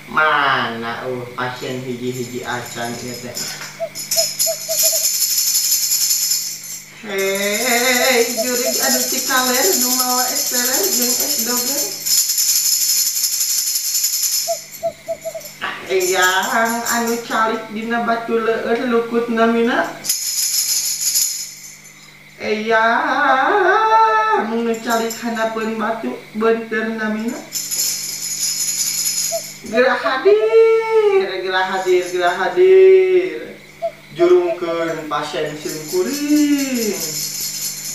Mana pasien hiji-hiji acan ieu teh. Hei, jurig anu cikaler nu mawa es teler jeung es doger. Eyang anu calik dina batu leueur lukut namina. Eyang nu calik hanapeun batu beunteur namina. Gerak hadir, gerak hadir, gerak hadir. Jurungkeun pasien sim kuring.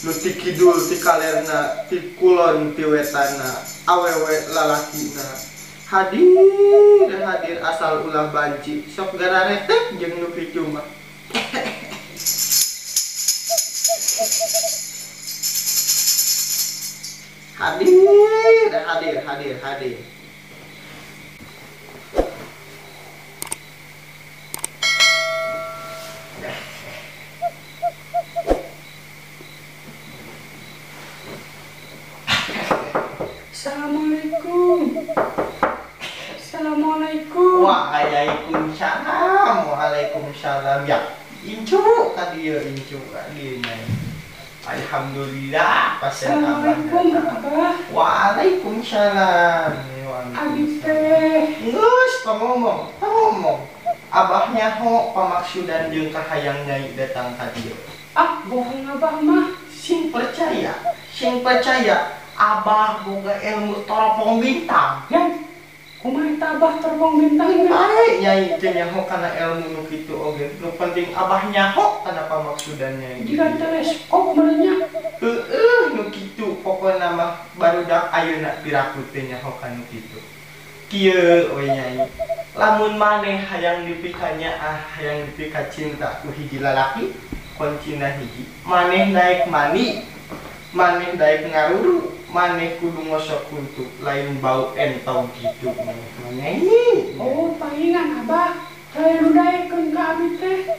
Nu ti kidul ti kalerna, ti kulon ti wetana, awewe lalakina. Hadir, hadir asal ulah banci, sok gararetek jeung nu kitu mah. Hadir, hadir, hadir, hadir. Assalamualaikum. Assalamualaikum. Waalaikumsalam. Waalaikumsalam. Ya, incu ka dieu, incu ka dieu. Alhamdulillah pasien abah. Assalamualaikum abah. Waalaikumsalam. Abi teh. Geus pangomong, pangomong. Abah nyaho pamaksudan jeung kahayang nyai datang ka dieu. Ah, bohong abah mah. Sing percaya, sing percaya. Abah boga ilmu teropong bintang. Ya, kumaha eta abah teropong bintang? Bae nyai teh nyaho kana ilmu nu kitu oge. Nu penting abah nyaho kana pamaksudan nyai. Jiga teleskop meureun nya. Heueuh nu kitu pokona mah barudak ayeuna piraku teh nyaho kana kitu. Kieu we nyai. Lamun maneh hayang dipikanya ah hayang dipika cinta ku hiji lalaki, kuncina hiji. Maneh naik mani, maneh daek ngaruru. Maneh kudu ngosok kuntu lain bau entong gitu maneh. Oh, palingan abah lain nu daekeun ka abi teh.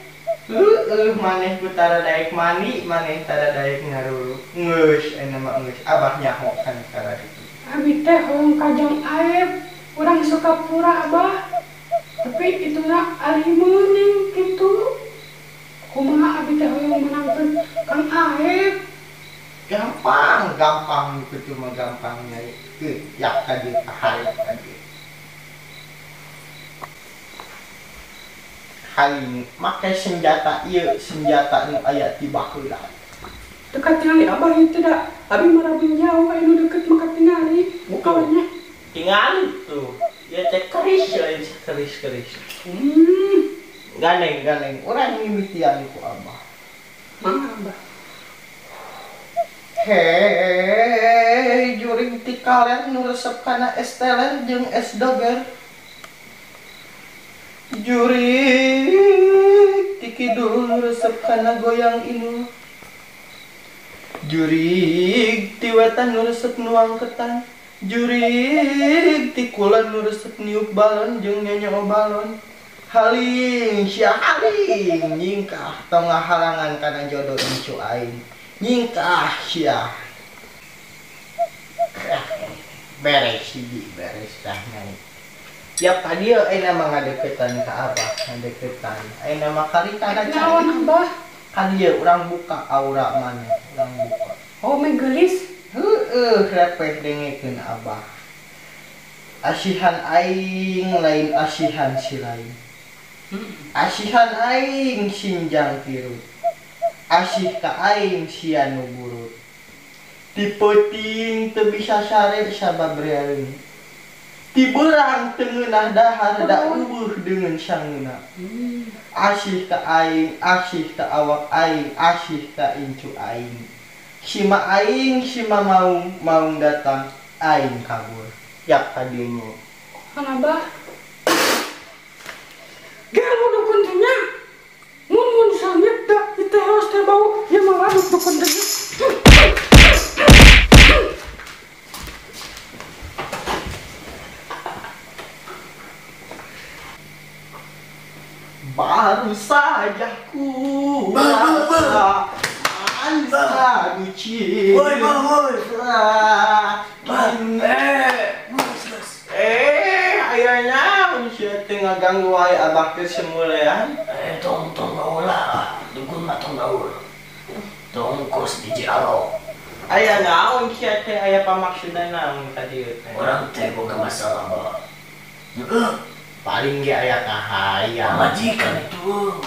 Heueuh maneh ku tara daek mani, maneh tara daek ngaruru. Geus aya mah geus abah nyaho kan tara ditu. Abi teh hoyong kajang Aep, urang Sukapura abah. Tapi ituna ari meuning kitu. Kumaha abi teh hoyong menangkeun Kang Aep? Gampang, gampang itu cuma gampangnya itu ya tadi hari tadi. Haling make senjata ieu senjata nu aya ti baheula. Dekat tingali abah ieu teh da, abi marabin jauh aya nu deukeut mah katingali. Bukawannya. Tingali tuh. Ieu teh keris lain keris-keris. Gandeng-gandeng urang mimitian ku abah. Mangga abah. Hei, jurig ti kaler nu resep kana es teler jeung es doger. Jurig ti kidul nu resep kana goyang inul. Jurig ti wetan nu resep nuang ketan. Jurig ti kulon nu resep niup balon jeung nyonyoo balon. Haling sia haling nyingkah tong ngahalangan kana jodoh incu aing. Nyingkah sia. Beres hiji beres tah nyai. Ya tadi ayeuna mah ngadeukeutan ka abah, ngadeukeutan. Ayeuna mah karita ka naon abah? Ka dieu urang buka aura maneh, urang buka. Oh, meh geulis. Heueuh, repeh dengekeun abah. Asihan aing lain asihan si lain. Asihan aing sinjang tirut. Asih ka aing sia nu burut. Ti peuting teu bisa sare sabab realeung. Ti beurang teu ngeunah dahar da eueuh deungeun sangeuna. Asih ka aing, asih ka awak aing, asih ka incu aing. Sima aing, sima maung, maung datang, aing kabur. Yak ka dieu nya. Kan abah? Gelo dukun teh nya. Mun sangit da itu harus teh bau ya malah dukun teh. Baru saja ku rasa manis. Bah. Aduh, cing. Woi, bah, woi. Bah, geus. Aya naon sia teh ngaganggu wae abah teh semulean. Tong tong gaul lah. Dukun mah tong gaul. Tong kos di Jaro. Aya naon sia teh aya pamaksudan naon ka dieu teh? Urang teh boga masalah, bah. Heeh. Paling ge aya kahayang. Pamajikan itu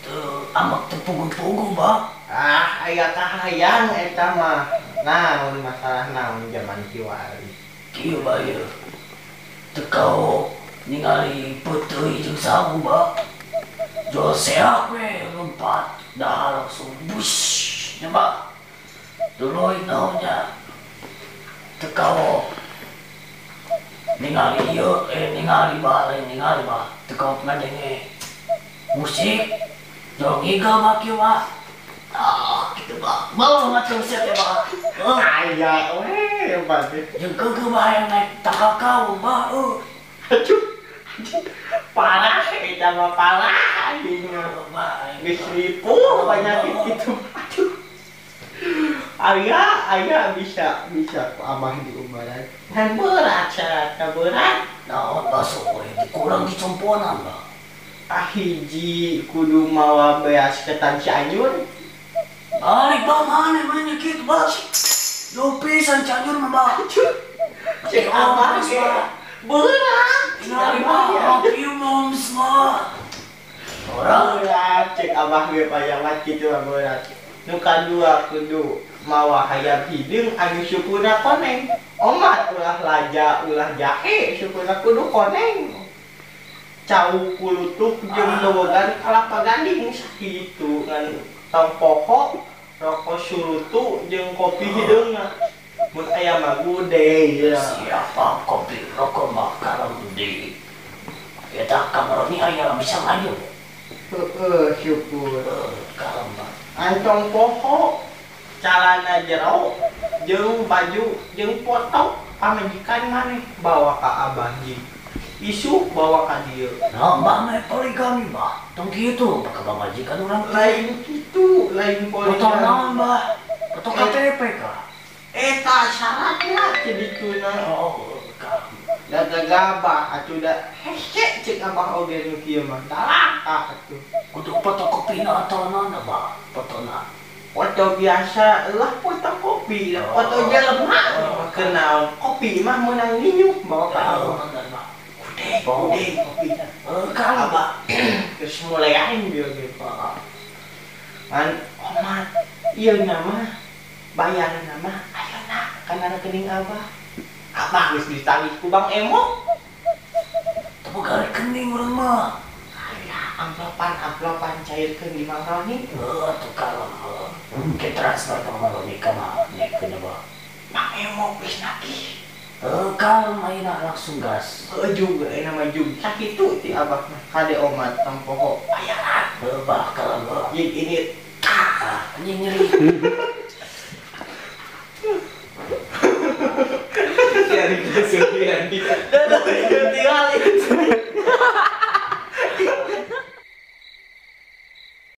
teu amak teu puguh-puguh, bah. Ah, aya kahayang eta mah. Naon masalah naon jaman kiwari. Kieu bah ieu. Teu kau ningali peuteuy jeung sagu, bah. Jual seak we lompat dah langsung bus nya, bah. Tuluy naonnya. Teu kau ningali ieu ningali bah, lain ningali bah. Teu kau ngadenge musik jual ngigal bah kieu bah. Ah, gitu bah. Mau macam siapa bah? Aya we bah teh. Jeung keukeuh bah hayang naik tangkal kau bah. Aduh. Parah eta mah parah aing mah. Geus ripuh penyakit kitu. Aduh. Aya aya bisa ku abah diubaran. Ngan berat syaratna berat. Naon baso we kurang dicomponan bah. Ah hiji kudu mawa beas ketan Cianjur. Balik bah mana mana kitu bah. Jauh pisan Cianjur mah bah. Cek abah ge. Berat. Ningali bah, kieu moms mah. Orang berat cek abah ge payangan kitu mah berat. Nu kadua kudu mawa hayam hideung anu syukurna koneng. Omat ulah laja ulah jahe syukurna kudu koneng. Cau kulutuk jeung lewegan kalapa gading sakitu ngan tong poho rokok surutu jeung kopi hideungna. Mun aya mah gude ya. Siapa kopi rokok mah kalem di eta kamar ni aya bisa ngayun. Heeh, syukur. Kalem mah. Antong poho calana jero jeung baju jeung foto pamajikan maneh bawa ka abah jeung isu bawa ka dieu. Nah, mbah mah poligami bah. Tong kitu ka pamajikan urang lain kitu, lain poligami. Foto naon bah? Foto KTP ka? Eta syaratna cedituna. Oh, kalem. Da gabah atuh da hese cek abah oge nu kieu mah. Talaka atuh. Kudu fotokopina atau naon bah? Fotona. Foto biasa lah fotokopi, foto jelema kenal kopi mah meunang nyinyuk bawa ka abah. Gede, kopinya. Kalem bah. Geus mulean bieu ge. Ngan omat ieu nama bayaran nama ayeuna kana rekening abah. Abah geus ditagih ku Bang Emo. Teu boga rekening urang mah. Aya amplopan cairkeun di Mang Roni. Heuh atuh kalem. Ke transfer ka Mang Roni ka mah nyekeun bah. Bang Emo geus nagih. Kalem ayeuna langsung gas. Heuh juga ayeuna mah jug. Sakitu ti abah mah kade omat tong poho bayaran. Heuh bah kalem heuh. Jeung ini ah anjing nyeri. Cari kesulitan.